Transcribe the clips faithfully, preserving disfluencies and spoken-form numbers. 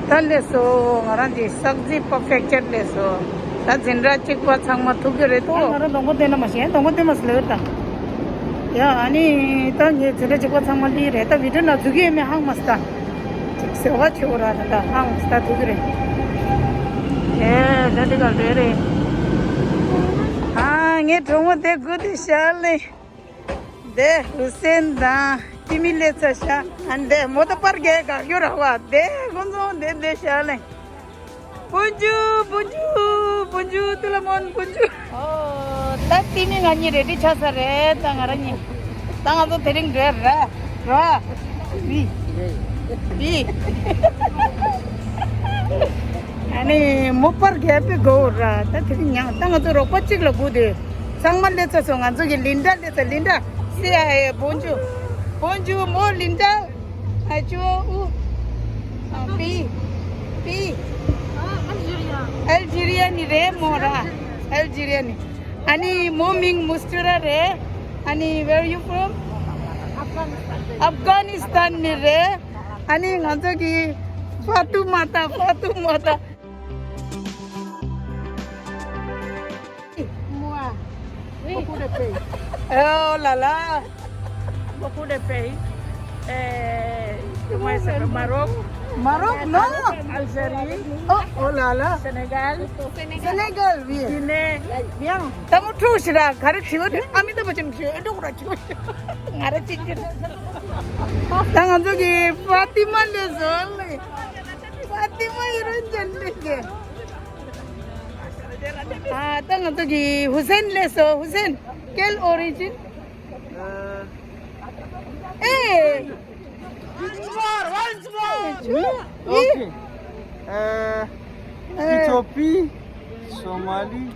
ད་སླེབས་སོང་། ང་རང་གི་སག་ཛི་པར་ཕེག་ཅར་སླེབས་སོང་། ད་འཛིན་གྲྭ་གཅིག་པ་ཚང་མ་ཐུག་གི་རེད་དོ། ང་རང་གདོང་པ་བསྟན་ན་མ་ཤེས། གདོང་པ་བསྟན་མ་སླེབས་ད། ཡ་ཨ་ནི་ད་ངའི་འཛིན་གྲྭ་གཅིག་པ་ཚང་མ་སླེབས་རེད། ད་བི་ཌི་ཡོ་ནང་འཛུལ་གི་ཡོད་མེད་ཧང་མ་སི་ད། ཅིག་ཟེར་བ་ཆེ་བོ་ར་ད་ད་ཧང་མ་སི་ད་ཐུག་གི་རེད། ཨེ་ད་འདི་ག་རེད་རེད། ཨ་ངའི་གྲོགས་མོ་དེ་སྒུག་དེ་ཤར་ལེ། དེ་ཧུ་སེན་དང་ཀི་མི་ལེ་ཚ་ཤ། ཨན་དེ་མོ་ཏོ་པར་གེ་ག་ཡོ་ར་བ་དེ་ཁོང་ཚོ་དེ་དེ་ཤ་ལེ། པུན་ཇུ་པུན་ཇུ་པུན་ཇུ་ཏུ་ལ་མོན་པུན་ཇུ། ཨོ་ད་ཏི་མི་ང་གཉིས་རེ་ཌི་ཆགས་ས་རེད། ད་ང་རང་གཉིས་ད་ང་ཚོ་དེ་རིང་འགྲོ་ཡ་ར་ར་བི་བི། ཨ་ནི་མོ་པར་གེ་པི་གོ་ར་ད་དེ་རིང་ཡང་ད་ང་ཚོ་རོགས་པ་གཅིག་ལ་སྒུག་དེ། ཚང་མ་སླེབས་ཚར་སོང་། ང་ཚོ་གི་ལིན་ཌ་སླེབས་ཚར། ལིན་ཌ་སི་ཨའི་ཨེ་བོན་ཇུ། བོན་ཇུ་མོ་ལིན་ཌ། ཨ་ཅོ་ཨུ། ཨ་པི། པི། ཨལ་ཇི་རི་ཡ་ནི་རེད་མོ་ར། ཨལ་ཇི་རི་ཡ་ནི། ཨ་ནི་མོ་མིང་མུ་སི་ཊུ་ར་རེད། ཨ་ནི་where you from? ཨབ་གྷ་ནི་སི་ཐན་ནི་རེད། ཨ་ནི་ང་ཚོ་གི་ཕ་ཏུ་མ་ཏ་ཕ་ཏུ་མ་ཏ། Moi. Oui. Beaucoup de pays. Oh là là. Beaucoup de pays. Euh, comment il s'appelle? Maroc. Maroc, non. Algérie. Oh, oh là là. Sénégal. Sénégal, oui. Guinée. Bien. Tango chou shira, gare chiu, ami ta bachin chiu, edo kura chiu. Ngare chiu. Tango ki Fatima le zol. Fatima iron jande. Ah, ད་ང་ཚོ་གི་ཧུ་སེན་སླེབས་སོང་། ཧུ་སེན། Quelle origine? Euh, Eh! Once more, once more. Oui. Ok. Euh, Euh. Éthiopie, Somalie.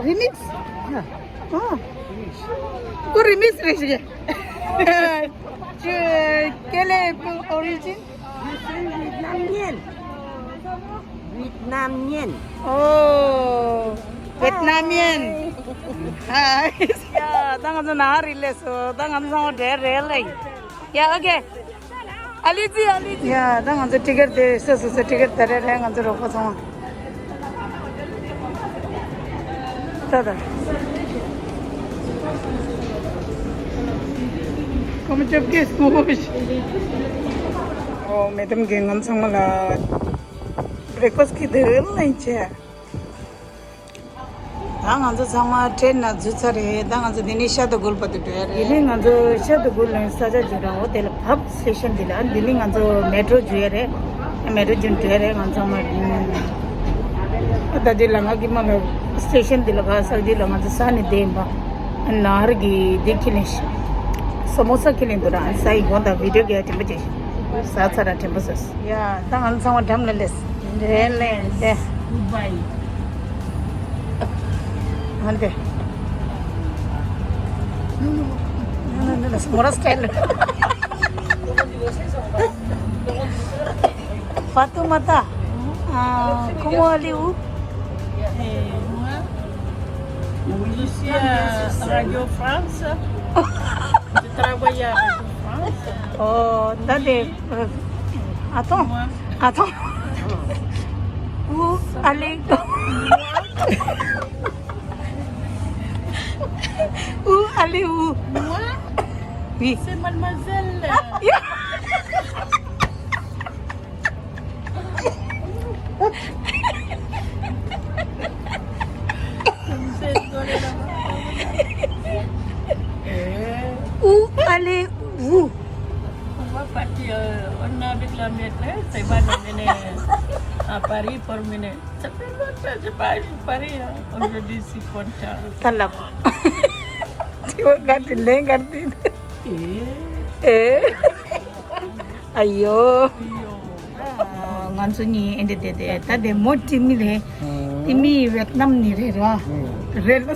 Remix? Yeah. Ah. Remix. Ko remix re shi. Tu, quelle est ton origine? Je suis vietnamienne. Vietnamienne. Oh, Vietnamienne. Hi. ཡ་ད་ང་ཚོ་ནང་རི་ལས་སོ། ད་ང་ཚོ་ཚང་མ་འདྲེ་རེད་ལེ། ཡ་ཨོ་ཁེ། ཨ་ལི་ཙི་ཨ་ལི་ཙི། ཡ་ད་ང་ཚོ་ཊི་ཀེ་ཊི་དེ་སོ་སོ་སོ་ཊི་ཀེ་ཊི་དེ་རེད་རེད། ང་ཚོ་རོགས་པ་ཚང་མ། ད་ད། ཁོ་མོ་ཅོབ་ཀེ་སྐུ་ཞིག་ཨོ་མེ་ཏམ་གི་ང་ཚང་མ་ལ་བྷི་རེག་ཕ་སི་ཊི་གི་དེ་ལ་ཡིན་ཆེ། ད་ང་ཚོ་ཚང་མ་ཊེན་ནང་འཛུལ་ཚར་རེད། ད་ང་ཚོ་འདི་ནས་ཤར་དུ་གུལ་བར་དུ་འགྲོ་ཡ་རེད། འདི་ནས་ང་ཚོ་ཤར་དུ་གུལ་ལ་ས་ཆ་འཇུ་ར། འོ་དེ་ལ་བབ་སི་ཊེ་ཤན་འདི་ལ། ཨ་འདི་ནས་ང་ཚོ་མེ་ཊོ་འཇུ་ཡ་རེད། མེ་ཊོ་འཇུ་འགྲོ་ཡ་རེད་ང་ཚང་མ། ཨ་ད་འདི་ལ་ང་གི་མ་ལ་སི་ཊེ་ཤན་འདི་ལ་ག་ས་འདི་ལ་ང་ཚོ་ས་ནས་བསྡད་ཡིན་པ། ཨ་ནཱ་ཧར་གི་འདི་ཁྱི་ལེན་སོ་མོ་ས་ཁྱི་ལེན་འདུག་ར། ཨ་ས་ཡི་གོང་དང་བི་ཌི་ཡོ་ག་དྲན་པ་བྱེད་ཤིག་ས་ཚ་ར་དྲན་པ་སོ། ཡ་ད་ང་ཚང་མ་འགྲམ་ལ་སླེབས། རེད་ལེ་ཏེ། Goodbye. ཨ་འདི། མོ་ར་སི་ཊལ། Fatoumata. Ah, comment allez-vous? Eh, moi, je suis à Radio France. Je travaille à Radio France. Oh, t'as des, euh, attends, attends. Où allez, où allez-vous? Moi, oui. C'est mademoiselle. Où allez-vous? On va partir, euh, on a réclamé, c'est pas amené à Paris pour mener. Ça fait longtemps que j'ai pas vu Paris, hein. Aujourd'hui, je suis contente. T'as la... Tu vas garder, garder. Eh. Eh. Ayo. ང་ཚོ་གཉིས་ཨེ་འདྲ་བསྡད་དེ། ད་དེ་མོ་ཊི་མི་རེད། ཊི་མི་ཝེད་ནམ་ནི་རེད་ར། རེད་པ།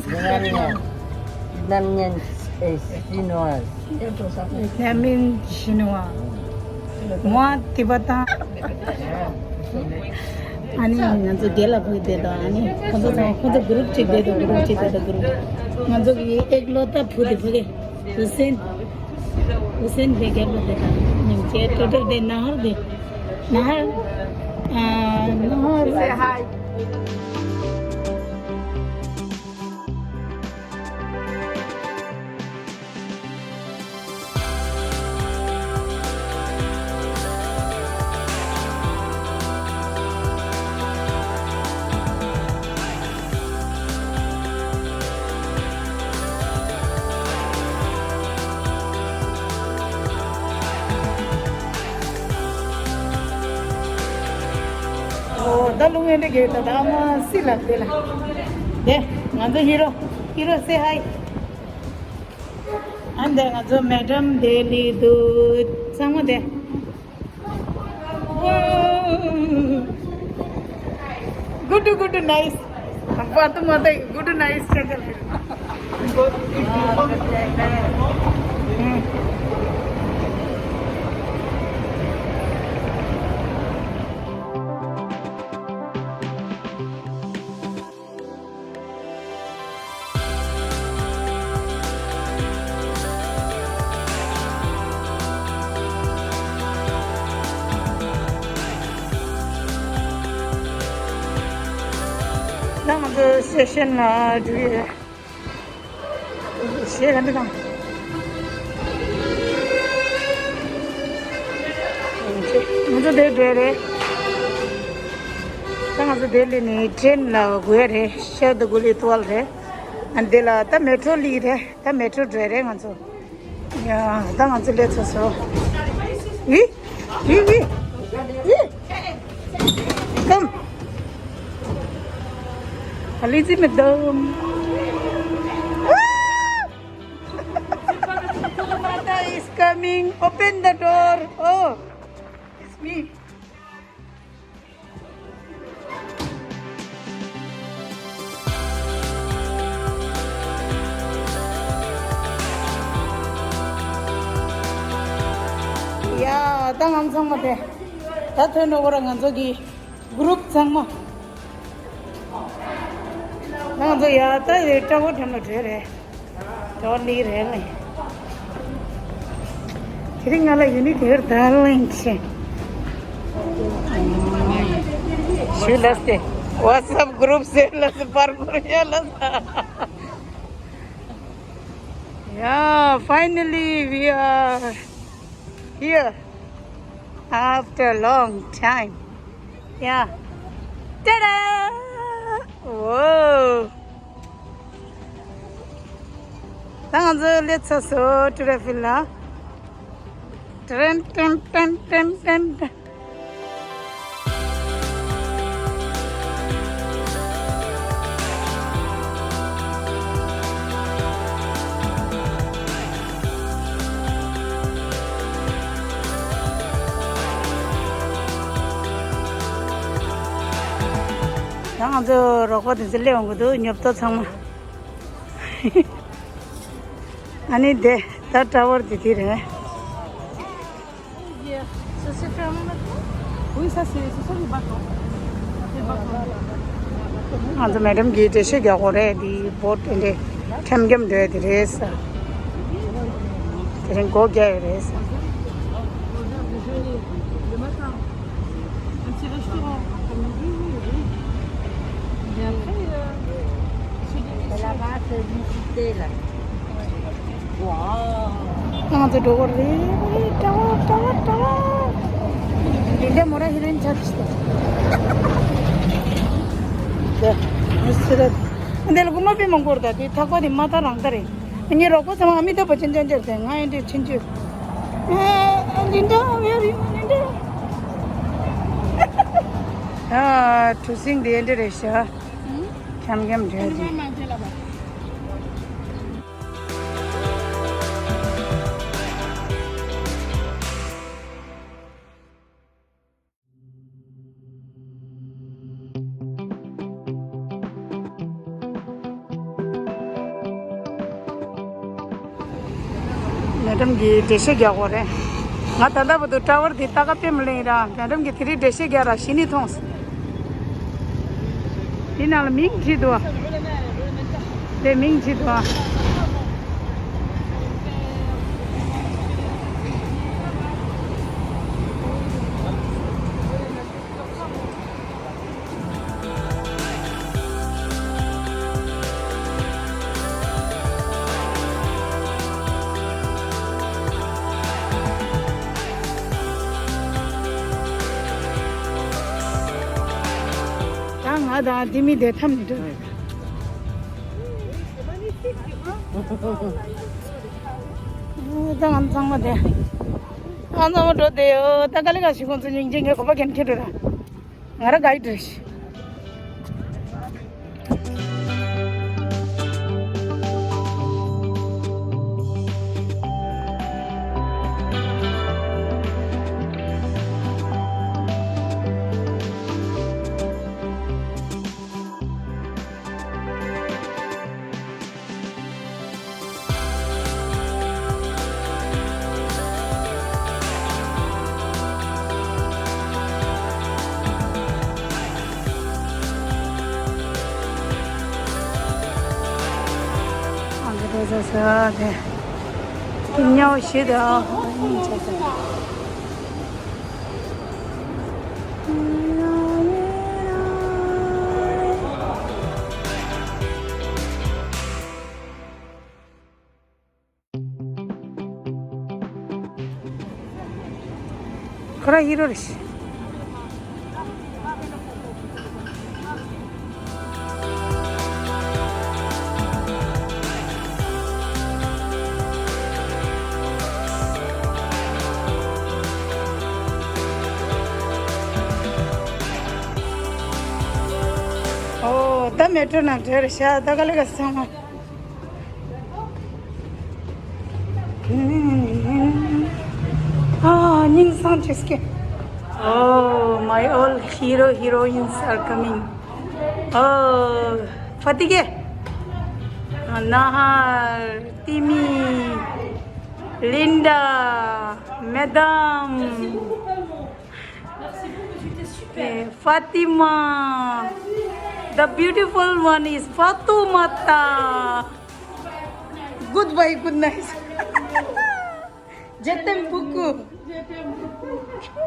Vietnamienne et chinoise. Vietnamienne chinois. Moi tibétain. ཨ་ནི་ང་ཚོ་རྒན་ལགས་བུ་བསྡད་དང་། ཨ་ནི་ཁོ་ཚོ་ཚང་ཁོ་ཚོ་གུ་རུབ་ཅིག་བསྡད་དང་། གུ་རུབ་ཅིག་བསྡད་དང་། གུ་རུབ། ང་ཚོ་གི་ཨེག་ལོ་ཏ་བུ་དེ་བུ་གི་ཧུ་སེན། ཧུ་སེན་དེ་རྒན་ལགས་བསྡད་དང་། ཉིན་བྱས་ཊོ་ཊལ་དེ་ནཱ་ཧར་དེ། Nahar, uh, Nahar. Say hi. ཨོ། ད་ལུང་ཡོད་འདྲ་གི་ད་ད་མ་སི་ལ་དེ་ལ། དེ་ང་ཚོ་ཧི་རོ། ཧི་རོ་སེ་ཧའི། ཨ་འདི་ང་ཚོ་མེ་ཌམ་དེ་ལི་དུ་ཚང་མ་དེ། Good to, good to, nice. Good to, nice. ད་ང་ཚོ་སི་ཊེ་ཤན་ལ་འགྲོ་གི་རེད། གཞས་ག་འདྲ་དང་། ང་ཚོ་དེར་འགྲོ་ཡ་རེད། ད་ང་ཚོ་དེར་སླེབས་ནས་ཊེན་ལ་འགོ་ཡ་རེད། ཤར་དུ་གུ་ལི་ཏུ་ཝལ་རེད། ཨ་འདི་ལ་ད་མེ་ཊྲོ་སླེབས་རེད། ད་མེ་ཊྲོ་འགྲོ་ཡ་རེད་ང་ཚོ། ཡ། ད་ང་ཚོ་སླེབས་ཚར་སོང་། ཝི། ཝི། ཝི། ཝི། Come. Alizi madam. Ah! Mata is coming. Open the door. Oh, it's me. ཡ། ད་ང་ཚང་མ་དེ། ད་ཐོན་འགྲོ་གི་རེད་ང་ཚོ་གི་གུ་རུབ་ཚང་མ། ང་ཚོ་ཡ་ད་ཡོད་ཀྲ་བོ་ཁྲོམ་ལ་འགྲོ་རེད། འགྲོ་ལི་རེད་ལེ། དེ་རིང་ང་ལ་ཡུ་ནི་དེར་དར་ལེན་ཆེ། ཞུ་ལ་སྟེ། What's up group ཟེར་ལ་སི་པར་གུར་ཡ་ལ་ས། Yeah, finally we are here after a long time. Yeah. Ta-da! Whoa! ད་ང་ཚོ་སླེབས་ཚར་སོང་ཊ་ར་ཕིག་ལ། ཏྲན་ཏྲན་ཏྲན་ཏྲན་ཏྲན། ད་ང་ཚོ་རོགས་པ་དེ་ཚོ་སླེབས་འོང་གི་འདུག་ཉོབ་ཏོ་ཚང་མ། ཨ་ནི་དེ་ད་ཊ་ཝར་དེ་དེ་རེད། Oui, ça, c'est c'est ça le bateau. C'est le bateau. ང་ཚོ་མེ་ཌམ་གྱིས་འགྲེལ་བཤད་རྒྱག་དགོས་རེད། འདི་བོ་ཊི་འདི་འདྲ་འཁྱམ་འཁྱམ་འགྲོ་ཡ་དེ་རེད་ས། དེ་རིང་སྒོ་རྒྱག་ཡ་རེད་ས། Regarde, déjeuner le matin. Un petit restaurant après-midi, oui, oui. Et après, euh, c'est des là-bas, c'est visiter, là. Wow. ང་ཚོ་འགྲོ་གི་རེད། ཀྲ་བོ་ཀྲ་བོ་ཀྲ་བོ། འདི་འདྲ་མོ་ར་ཧི་རོ་ཡིན་ཆགས་ཤིག་ད། དེ་མི་སི་ར། འདི་ལ་རྐུན་མ་དཔེ་མང་པོ་རེད་ད། དེ་ཐག་པ་དེ་མ་ཐག་རང་ད་རེད། ངའི་རོགས་པ་ཚང་མ་ཨ་མི་ཏཱབ་བཅན་ཅན་ཅན་ཟེར། ང་ཨེ་འདྲས་ཕྱིན་ཆད། ཨ་ལིན་ཌ་ཝེར་ཡུ་ལིན་ཌ། ཨ་གྲུ་གཟིངས་དེ་ཨེ་འདྲས་རེད་ཤག་འཁྱམ་འཁྱམ་བྲོས་ཏེ། མེ་ཌམ་གྱིས་འགྲེལ་བཤད་རྒྱག་དགོས་རེད། ང་ད་ལྟ་བར་དུ་ཊ་ཝར་འདི་ལྟ་ག་དཔེ་མི་ལེན་ར། མེ་ཌམ་གྱིས་དེ་རིང་འགྲེལ་བཤད་རྒྱག་ར་ཤི་ནི་མཐོང་། འདི་ནང་ལ་མིང་བྲིས་འདུག་ཨ། དེ་མིང་བྲིས་འདུག་ཨ། ང་དང་དེ་མི་དེ་ཐམ་ནི་འགྲོ། ད་ང་ཚང་མ་དེ། ང་ཚང་མ་འགྲོ་དེ་ཡོད། ད་ག་ལེ་ག་ཞིག་ཁོང་ཚོ་སྙིང་རྗེ་ངས་གོ་པ་གན་ཁྱེར་འགྲོ་ད། ང་ར་ག་ཡི་འགྲོ་ཞིག་ཁོ་ར་ཧི་རོ་རེད། ཨོ། ད་མེ་ཊྲོ་ནང་འགྲོ་རེད་ཤག་ད་ག་ལེ་ག་སོང་ང་། ཨ། སྙིང་སང་བྲིས་ཀྱི། Oh, my all hero heroines are coming. Oh, ཕ་ཏི་ཀེ། ནཱ་ཧར། ཏི་མི། ལིན་ཌ། མེ་ཌམ། Merci beaucoup, tu étais super. Eh, Fatima. The beautiful one is Fatoumata. Goodbye, good night. Je t'aime beaucoup. Je t'aime beaucoup.